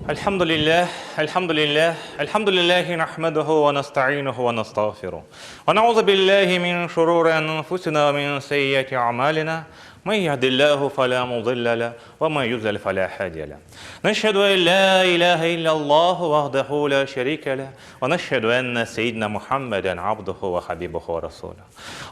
Elhamdülillah, elhamdülillah, elhamdülillahi nahmeduhu ve nestainuhu ve nestağfiruh. Ve nauzu billahi min şururi enfusina ve min seyyiati a'malina. Men yehdillahu felâ mudille leh ve men yudlil felâ hâdiye leh. Neşhedü en lâ ilâhe illallahu vahdehu lâ şerîke leh ve neşhedü enne seyyidina Muhammeden abduhu ve habibuhu ve resûluh.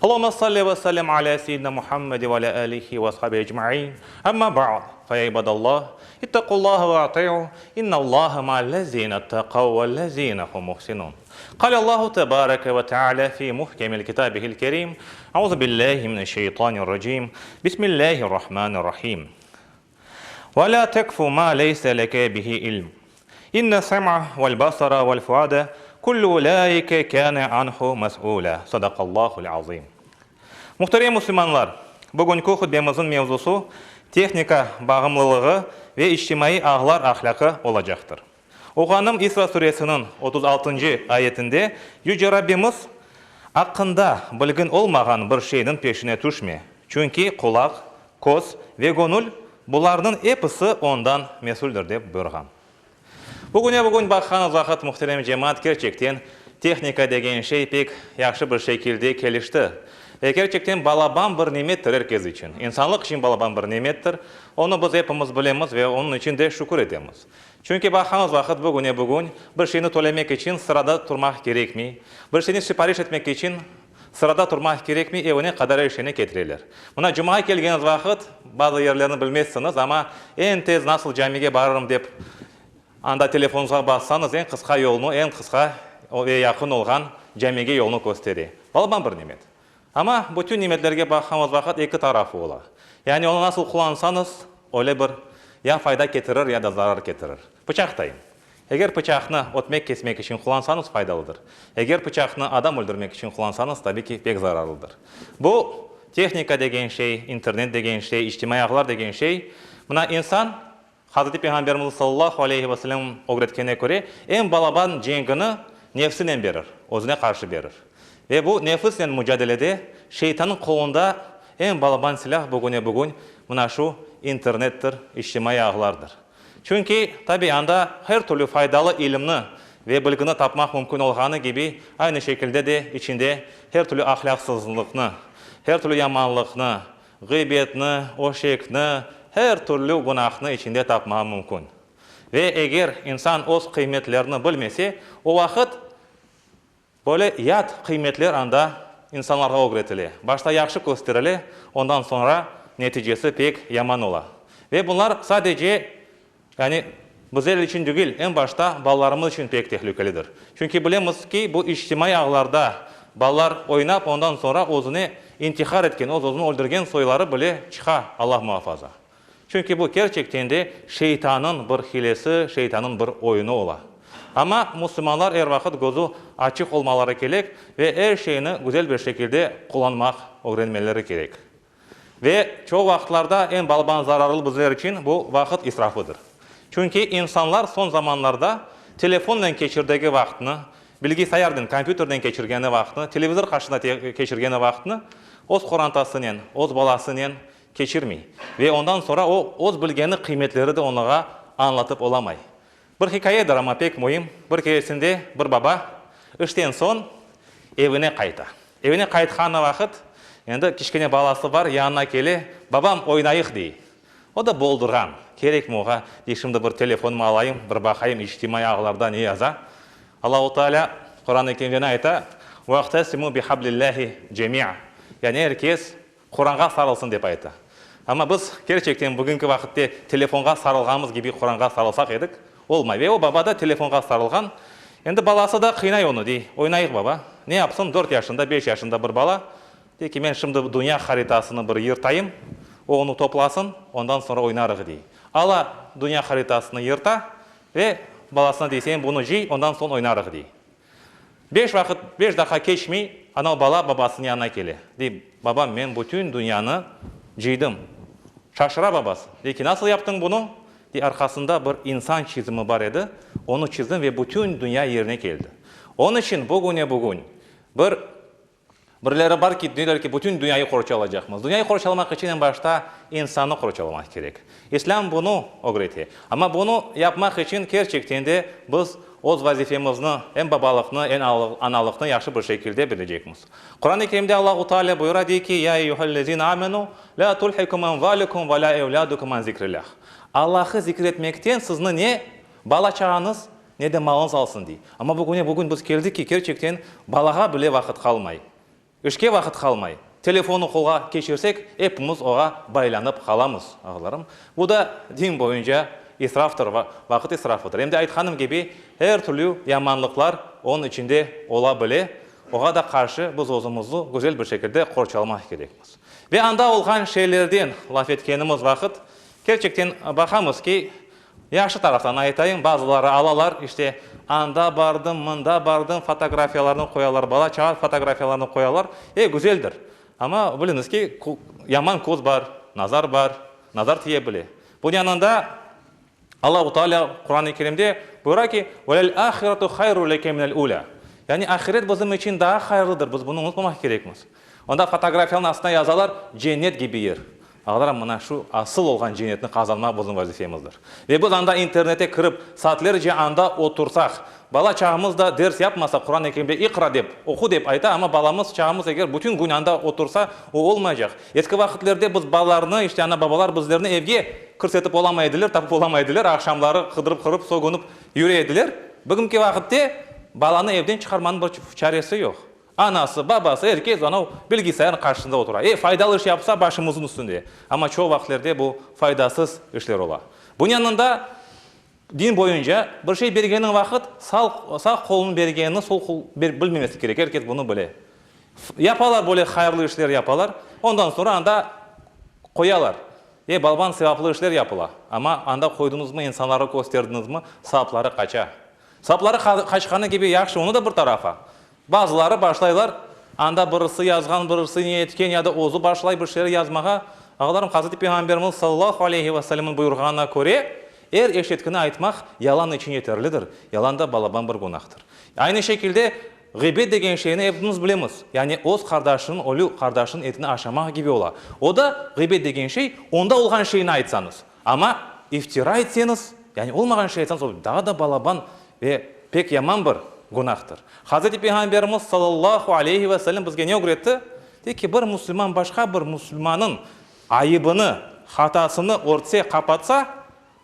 Allahümme salli ve sellim alâ seyyidina Muhammedi ve alâ âlihi ve ashabihi ecmaîn. Amma ba'd, fe ya ibadallah, ittaqullaha ve ati'u, innallaha ma'allezîne ittaqav vellezîne hum muhsinûn. Qâle Allahu tebâreke ve teâlâ fî muhkemil kitâbihil kerîm, Euzu billâhi mineşşeytanirracîm, Bismillâhirrahmânirrahîm. Ve lâ tekfu mâ leyse leke bihi ilm. İnne sem'a vel basara vel fuade kullu ulâike kâne anhu mes'ûlâ. Sadakallâhul azîm. Muhterem müslümanlar! Bugünki hutbemizin mevzusu tehnika bağımlılığı ve içtimaiy ağlar ahlâqı olacaqtır. Oğanım İsra suresiniñ 36-ncı ayetinde Yüce Rabbimiz, Aqqında bilgin olmağan bir şeyniñ peşine tüşme, çünki qulaq, köz ve göñül, bularnıñ episi ondan mesüldir, dep buyurğan. Bugüne-bugün baqqanız vaqıt, muhterem cemaat, kerçekten tehnika degen şey pek yahşı bir şekilde kelişti ve kerçekten balaban bir nimettir er kes içün, insanlıq içün balaban bir nimettir. Onı biz epimiz bilemiz ve onıñ içün de şükür etemiz. Çünki baqqanız vaqıt bugüne-bugün bir şeyni tölemek içün sırada turmaq kerekmey, bir şeyni sipariş etmek içün sırada turmaq kerekmey, evine qadar er şeyni ketireler. Mına cumağa kelgeniz vaqıt, bazı yerlerni bilmezsiñiz, amma eñ tez nasıl camige barırım dep anda telefonunızğa bassañız, eñ qısqa yolnu, eñ qısqa ve yaqın olğan camige yolnu köstere. Balaban bir nimet. Amma bütün nimetlerge baqqanımız vaqıt eki tarafı ola. Yani onı nasıl qullansañız, öyle bir ya fayda ketirir, ya da zarar ketirir. Pıçaqtayım. Eger pıçaqnı ötmek kesmek içün qullansañız, faydalıdır. Eger pıçaqnı adam öldürmek içün qullansañız, tabiy ki, pek zararlıdır. Bu tehnika degen şey, internet degen şey, içtimaiy ağlar degen şey, mına insan Hazreti Peyğamberimiz sallallahu aleyhi ve sellem ögretkenine köre, eñ balaban cengini nefsinen berir, özüne qarşı berir. Ve bu nefisnen mucadelede şeytannıñ qolunda eñ balaban silâh bugüne-bugün mına şu internettir, içtimaiy ağlardır. Çünki, tabiy, anda her türlü faydalı ilimni ve bilgini tapmaq mümkün olğanı kibi, aynı şekilde de içinde her türlü ahlâqsızlıqnı, her türlü yamanlıqnı, Ğıybetni, öşekni, her türlü günahnı içinde tapmağa mümkün. Ve eger insan öz qıymetlerini bilmese, o vaqıt böyle yat qıymetler anda insanlarğa ögretile. Başta yahşı kösterile, ondan soñra neticesi pek yaman ola. Ve bunlar sadece Yani, bizler içün degil, eñ başta balalarımız içün pek tehlükelidir. Çünki bilemiz ki, bu içtimaiy ağlarda balalar oynap, ondan soñra özüne intihar etken, öz-özüni öldürgen soyları bile çıqa, Allah muafaza. Çünki bu kerçekten de şeytanıñ bir hilesi, şeytanıñ bir oyunı ola. Amma musulmanlar er vaqıt közü açıq olmaları kerek ve er şeyni güzel bir şekilde qullanmaq ögrenmeleri kerek. Ve çoq vaqıtlarda eñ balaban zararlı bizler içün bu vaqıt israfıdır. Çünki insanlar soñ zamanlarda telefonnen keçirdegi vaqıtnı, bilgisayarnen, kompyuternen keçirgeni vaqıtnı, televizor qarşısında keçirgeni vaqıtnı öz qorantasınen, öz balasınen keçirmey. Ve ondan soñra o, öz bilgeni qıymetleri de olarğa añlatıp olamay. Bir hikâyedir, amma pek müim. Bir keresinde bir baba işten soñ evine qayta. Evine qaytqanı vaqıt, endi kiçkene balası bar, yanına kele, Babam, oynayıq, dey. O da boldurğan, kerekmi oğa, dey, şimdi bir telefonımı alayım, bir baqayım, içtimaiy ağlarda ne yaza. Allahu Teala Quran-ı Kerimde ne ayta? Va'tasimu bihablillahi cemi'a. Yani er kes Quranğa sarılsın dep ayta. Amma biz kerçekten bugünki vaqitte telefonğa sarılğanımız kibi Quranğa sarılsaq edik, olmay. Ve o baba da telefonğa sarılğan. Endi balası da qıynay onı, dey, oynayıq baba. Ne yapsın, dört yaşında, beş yaşında bir bala, dey ki, men şimdi dünya haritasını bir yırtayım, o onı toplasın, ondan soñra oynarıq, dey. Ala dünya haritasını yırta ve balasına dey, sen bunı cıy, ondan soñ oynarıq, dey. Beş vaqıt, beş daqqa keçmey, anav bala babasınıñ yanına kele. Dey, Babam, men bütün dünyanı cıydım. Şaşıra babası. Dey ki, Nasıl yaptıñ bunı? Dey, Arqasında bir insan çizimi bar edi, onı çizdim ve bütün dünya yerine keldi. Onıñ içün bugüne-bugün bir. Birileri bar ki, deyler ki, bütün dünyayı qorçalacaqmız. Dünyayı qorçalamaq içün eñ başta insannı qorçalamaq kerek. İslâm bunı ögrete. Amma bunı yapmaq içün kerçekten de biz öz vazifemizni, em babalıqnı, em analıqnı yahşı bir şekilde bilecekmiz. Quran-ı Kerimde Allahu Teala buyura, dey ki, Ya eyyühellezine amenu, la tulhikum emvalukum ve la evladukum an zikrillah. Allahı zikir etmekten sizni ne bala-çağañız, Ne de malıñız alsın, dey. Amma bugüne bugün biz keldik ki, kerçekten balağa bile vaqıt qalmay. İşke vaqıt qalmay. Telefonnı qolğa keçirsek, epimiz oğa baylanıp qalamız, ağalarım. Bu da din boyunca israftır, vaqıt israfıdır. Em de aytqanım kibi, er türlü yamanlıqlar onıñ içinde ola bile. Oğa da qarşı biz özümizni güzel bir şekilde qorçalamaq kerekmiz. Ve anda olğan şeylerden laf etkenimiz vaqıt, kerçekten baqamız ki, Yahşı taraftan aytayım, bazıları alalar, işte, anda bardım, mında bardım, fotografiyalarını qoyalar, bala-çağa fotografiyalarını qoyalar. E, güzeldir. Amma biliñiz ki, yaman köz bar, nazar bar, nazar tiye bile. Bunıñ yanında Allahu Teala Quran-ı Kerimde buyura ki, Velel-ahiretu hayrun leke minel-ulâ. Yani ahiret bizim içün daa hayırlıdır, biz bunı unutmamaq kerekmiz. Onda fotografiyanıñ astına yazalar, Cennet kibi yer. Ağalarım, mına şu asıl olğan cennetni qazanmaq bizim vazifemizdir. Ve biz anda internete kirip, saatlerce anda otursaq, bala-çağımız da ders yapmasa, Quran-ı Kerimde iqra dep, oqu dep ayta, amma balamız, çağımız eger bütün kün anda otursa, o olmaycaq. Eski vaqıtlerde biz balalarnı, işte ana-babalar bizlerni evge kirsetip olamay ediler, tapıp olamay ediler, aqşamları qıdırıp-qırıp, sögünip yüre ediler. Bugünki vaqıtte balanı evden çıqarmanıñ bir çaresi yoq. Anası, babası, er kes anav bilgisayarnıñ qarşısında otura. E, faydalı iş yapsa, başımıznıñ üstünde. Amma çoq vaqıtlerde bu faydasız işler ola. Bunıñ yanında din boyunca bir şey bergeniñ vaqıt sağ sağ qolunıñ bergenini sol qol bilmemesi kerek, er kes bunı bile. Yapalar böyle hayırlı işler yapalar, ondan soñra anda qoyalar. E, balaban sevaplı işler yapıla, amma anda qoydıñızmı, insanlarğa kösterdiñizmi, savapları qaça. Sapları qaçqanı kibi yahşı, onı da bir tarafa. Bazıları başlaylar, anda birisi yazğan, birisi ne etken ya da özü başlay bir şeyler yazmağa. Ağalarım, Hazreti Peyğamberimiz sallallahu aleyhi ve sellemniñ buyurğanına köre, er eşitkini aytmaq yalan içün yeterlidir, yalan da balaban bir günahtır. Aynı şekilde, ğıybet degen şeyni epimiz bilemiz, yani öz qardaşınıñ, ölü qardaşınıñ etini aşamaq kibi ola. O da, ğıybet degen şey, onda olğan şeyni aytsañız. Amma iftira etseñiz, yani olmağan şey aytsañız, o daa da balaban ve pek yaman bir günahtır. Hazreti Peyğamberimiz sallallahu aleyhi ve sellem bizge ne ögretti? Dey ki, bir musulman başqa bir musulmannıñ ayıbını, hatasını örtse, qapatsa,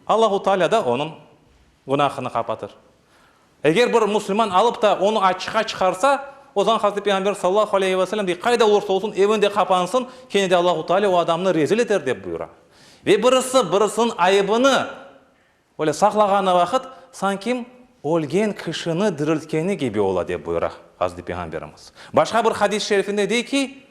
Allahu Teala da onıñ günahını qapatır. Eger bir musulman alıp da onı açıqqa çıqarsa, o zaman Hazreti Peyğamber sallallahu aleyhi ve sellem dey, qayda olursa olsun, evinde qapansın, kene de Allahu Teala o adamnı rezil eter, dep buyura. Ve birisi birisiniñ ayıbını öyle saqlağanı vaqıt, sanki ölgen kişini diriltkeni kibi ola, dep buyura Hazreti Peyğamberimiz. Başqa bir hadis-i şerifinde dey ki,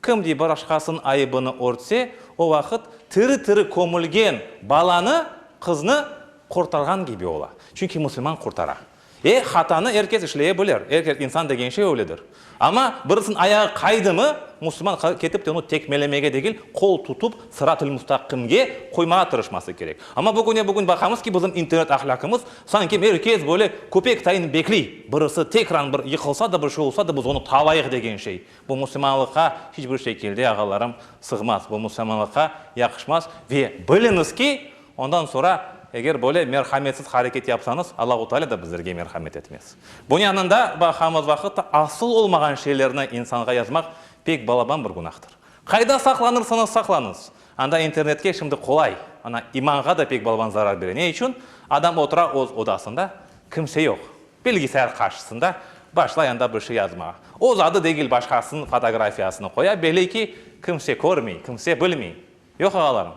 Kim dey başqasınıñ ayıbını örtse, o vaqıt tiri-tiri kömülgen balanı, qıznı qurtarğan kibi ola. Çünki musulman qurtara. E, hatanı er kes işleye bilir, er kes, insan degen şey öyledir. Amma birisiniñ ayağı qaydımı, musulman ketip de onı tekmelemege degil, qol tutıp, sıratül-mustaqimge qoymağa tırışması kerek. Amma bugüne-bugün baqamız ki, bizim internet ahlâqımız, sanki er kes böyle köpek tayın bekley, birisi tekrar bir yıqılsa da, bir şey olsa da, biz onı talayıq degen şey. Bu musulmanlıqqa hiç bir şekilde, ağalarım, sığmaz, bu musulmanlıqqa yaqışmaz ve biliñiz ki, ondan soñra, eger böyle merhametsiz hareket yapsañız, Allahu Teala da bizlerge merhamet etmez. Bunıñ yanında baqamız vaqıtta asıl olmağan şeylerni insanğa yazmaq pek balaban bir günahtır. Qayda saqlanırsıñız, saqlanıñız. Anda internetke şimdi qolay, ana imanğa da pek balaban zarar bere. Ne içün? Adam otura öz odasında, kimse yoq. Bilgisayar qarşısında başlay anda bir şey yazmağa. Öz adı degil, başqasınıñ fotografiyasını qoya, belli ki, kimse körmey, kimse bilmey. Yoq, ağalarım,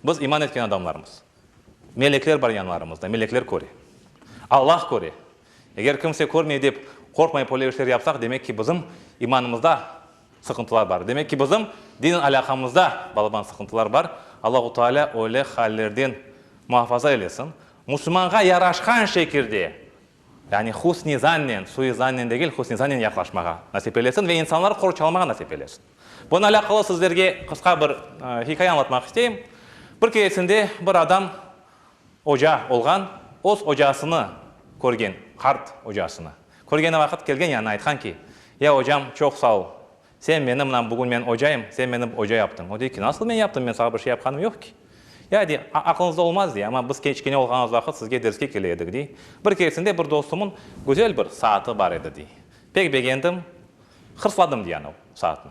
biz iman etken adamlarmız. Melekler bar yanlarımızda, melekler köre. Allah köre. Eger kimse körmey dep, qorqmayıp öyle işler yapsaq, demek ki, bizim imanımızda sıqıntılar bar. Demek ki, bizim dinen alâqamızda balaban sıqıntılar bar. Allahu Teala öyle hallerden muafaza eylesin. Musulmanğa yaraşqan şekilde, yani husni zannen, sui zannen degil, husni zannen yaqlaşmağa nasip eylesin ve insanları qorçalamağa nasip eylesin. Bununla alâqalı sizlerge qısqa bir hikâye añlatmaq isteyim. Bir keresinde bir adam oca olğan, öz ocasını körgen, qart ocasını. Körgeni vaqıt kelgen yanına aytqan ki, Ya ocam, çoq sağ ol. Sen meni, mına bugün men ocayım, sen meni oca yaptıñ. O dey ki, Nasıl men yaptım, men saña bir şey yapqanım yoq ki. Ya, dey, aqlıñızda olmaz, dey, amma biz kiçkene olğanımız vaqıt sizge derske kele edik, dey. Bir keresinde bir dostumıñ güzel bir saatı bar edi, dey. Pek begendim, hırsladım, dey, anav saatnı.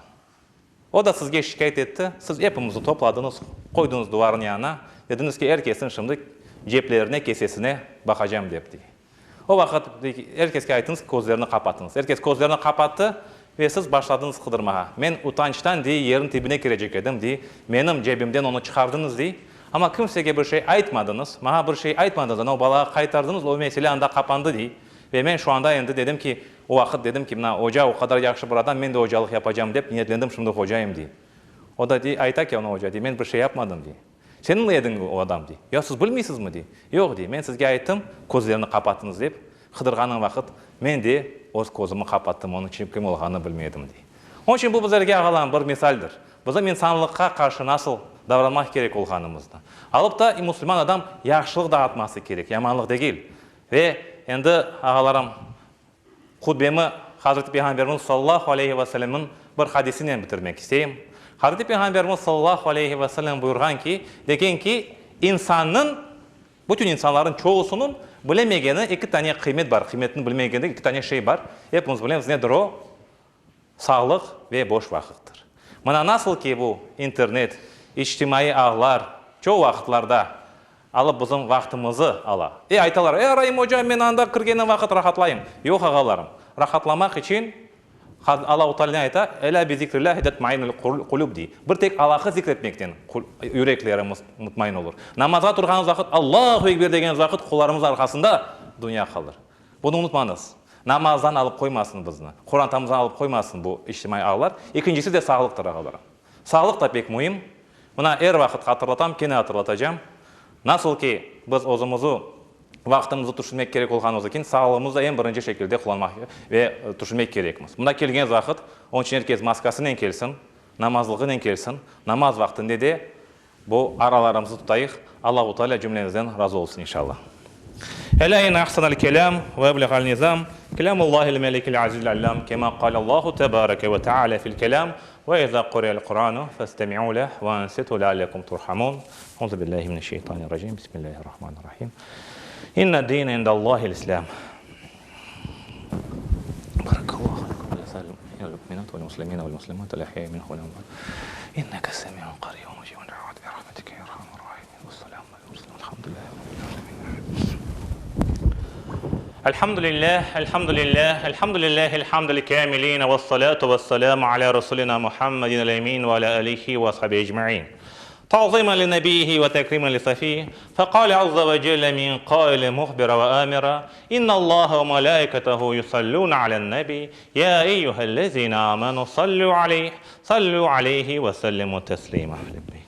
O da sizge şikâyet etti, siz epimizni topladıñız, qoydıñız duvarnıñ yanına, dediñiz ki, er kesin şimdi ceplerine, kesesine baqacam, dep, dey. O vaqıt, dey ki, er keske aytıñız ki, közlerini qapatıñız. Er kes közlerini qapattı ve siz başladıñız qıdırmağa. Men utançtan, dey, yerniñ tibine kirecek edim, dey, menim cebimden onı çıqardıñız, dey, amma kimsege bir şey aytmadıñız, maña bir şey aytmadıñız, ana o balağa qaytardıñız, o mesele anda qapandı, dey. Ve men şu anda endi dedim ki, o vaqıt dedim ki, mına, oca o qadar yahşı bir adam, men de ocalıq yapacam dep niyetlendim, şimdi hocayım, dey. O da dey, ayta ki, onı oca, dey, men bir şey yapmadım, dey. Seniñ ediñ o adam, dey. Ya siz bilmeysizmi, dey. Yoq, dey, men sizge ayttım, közlerini qapatıñız dep, qıdırğanıñ vaqıt men de öz közümi qapattım, onıñ kim olğanını bilmedim, dey. Onıñ içün bu bizlerge, ağalarım, bir misaldir, bizim insanlıqqa qarşı nasıl davranmaq kerek olğanımıznı. Alıp da musulman adam yahşılıq dağıtması kerek, yamanlıq degil. Ve endi, ağalarım, hutbemi Hazreti Peyğamberimiz sallallahu aleyhi ve sellemniñ bir hadisinen bitirmek isteyim. Hazreti Peyğamberimiz sallallahu aleyhi ve sellem buyurğan ki, degen ki, insannıñ, bütün insanlarnıñ çoğusınıñ bilemegeni eki tane qıymet bar, qıymetini bilmegeni eki tane şey bar. Epimiz bilemiz, nedir o? Sağlıq ve boş vaqıttır. Mına nasıl ki bu internet, içtimaiy ağlar çoğu vaqıtlarda alıp bizim vaqtımızı ala. E, aytalar, e, Raim oca, men anda kirgenim vaqıt rahatlayım. Yoq, ağalarım, rahatlamaq içün Allahu Teala ne ayta? Elâ bi zikrilâhi tetmainul kulûb dey. Bir tek Allahı zikretmekten yüreklerimiz mutmain olur. Namazğa turğanımız vaqıt Allahu ekber degenimiz vaqıt qullarımız arqasında dünya qalır. Bunı unutmañız. Namazdan alıp qoymasın bizni, qorantamızdan alıp qoymasın bu içtimaiy ağlar. Ekincisi de sağlıqtır, ağalarım. Sağlıq da pek müim. Mına er vaqıt hatırlatam, kene hatırlatacam. Nasıl ki biz özümizi, vaqtımızı tüşünmek kerek olğanımız eken, sağlığımızı da eñ birinci şekilde qullanmaq ve tüşünmek kerekmiz. Mında kelgen vaqıt, onıñ içün er kes maskasınen kelsin, namazlığınen kelsin, namaz vaqtında de Bu aralarımızı tutayıq, Allahu Teala cümlemizden razı olsun inşallah. Elâ inne ahsenel kelâm ve ebleğel nizam kelâmullâhil melikil azizil allâm kemâ kâlellâhu tebâreke ve teâlâ fil kelâm ve izâ quri'el Kur'ânu festemi'û leh ve ansitû leallekum turhamûn. Euzubillâhi mineşşeytanirracîm. Bismillâhirrahmanirrahîm. İnne dîne indellâhil islâm. Barakallahu lekum ve lisâiril mu'minat vel muslimîne vel muslimât el ahyâi minhum vel emvât. İnneke semi'un qarîbun mucîbud da'avât bi rahmetike ya erhamer râhimîn. Vesselâmu alel murselîn velhamdülillâhi rabbil âlemîn. Elhamdülillâh, elhamdülillâh, elhamdülillâhil hamdil kâmilîn vessalâtu vesselâmu alâ resûlinâ Muhammedin el emîn ve alâ âlihi ve ashabihi ecmaîn. Ta'zimen li nebiyyihi ve tekrimen li safiyih, feqale azze ve celle min qailin muhbira ve amira, İnnallaha ve melâiketehu yusallûne alen-nebi, ya eyyühellezîne âmenû sallû aleyh, sallû aleyhi ve sellimû teslîmâ. Lebbeyk.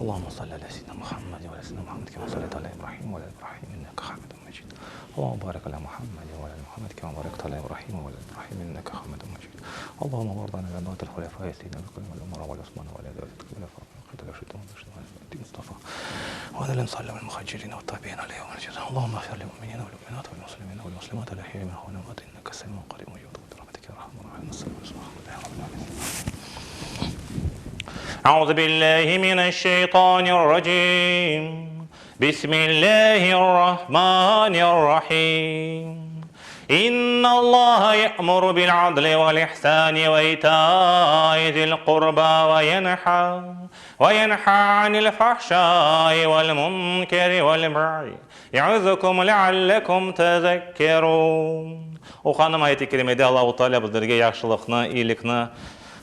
Allahümme salli alâ seyyidinâ Muhammed ve alâ seyyidinâ Muhammed kemâ salleyte alâ İbrahim ve alâ İbrahim inneke hamidun mecid. Allahümme barik alâ Muhammed ve alâ Muhammed kemâ barekte alâ İbrahim ve alâ İbrahim inneke hamidun mecid. Allahümme vardı anil erbaatil hulefâi seyyidinâ Ebi Bekr ve Ömer ve Osman ve alâ Euzu billahi mineşşeytanirracim. Bismillahirrahmanirrahim. İnnallaha ye'muru bil adli vel ihsani ve ita'i zil qurba ve yenha ve yenha anil fahşai vel munkeri vel bagyi ye'izukum leallekum tezekkerun. Oqanım ayet-i kerimede Allahu Teala bizlerge yahşılıqnı, iyilikni,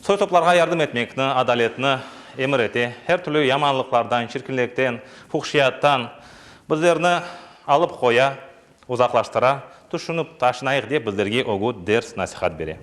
soy-soplarğa yardım etmekni, adaletni emir ete. Her türlü yamanlıqlardan, çirkinlikten, fuhşiyattan bizlerni alıp qoya, uzaqlaştıra, tüşünip taşınayıq dep bizlerge ögüt, ders, nasihat bere.